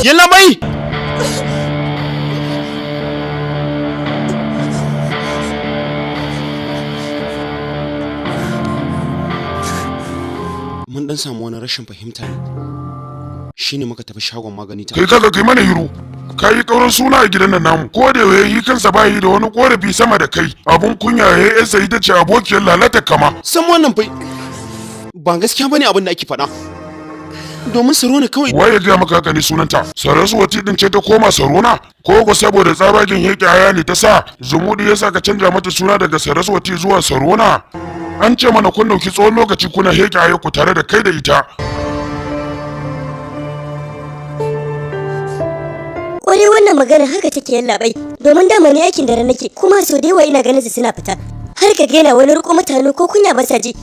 Yalla bai! Mun dan samu wani rashin fahimta ne. Shine muka tafi shagon magani ta. Kai kaga kai mana hiru. Ka yi kaurin suna a gidan nan namu. Ko da yayi kansa ba yi da wani korafi sama da kai. Abun kunya ya yi ita ce abokiyar lalata kama. San wannan fa ba gaskiya bane abin da ake faɗa. Domin Sarona kawai. Waye ya gaya maka haka ne sunanta? Saraswati din ce ta koma Sarona? Ko ko saboda tsabagen yake aya ne ta sa Zumudi ya sa ka canja mata suna daga Saraswati zuwa Sarona? An ce mana kun dauki tsawon lokaci kuna heke aya ku tare da kai da ita. Kwarai wannan magana haka take, yallaɓai, domin dama ni aikin dare nake, kuma sau da yawa ina ganin su suna fita. Har ka gaina wani riko mutane ko kunya ba sa ji.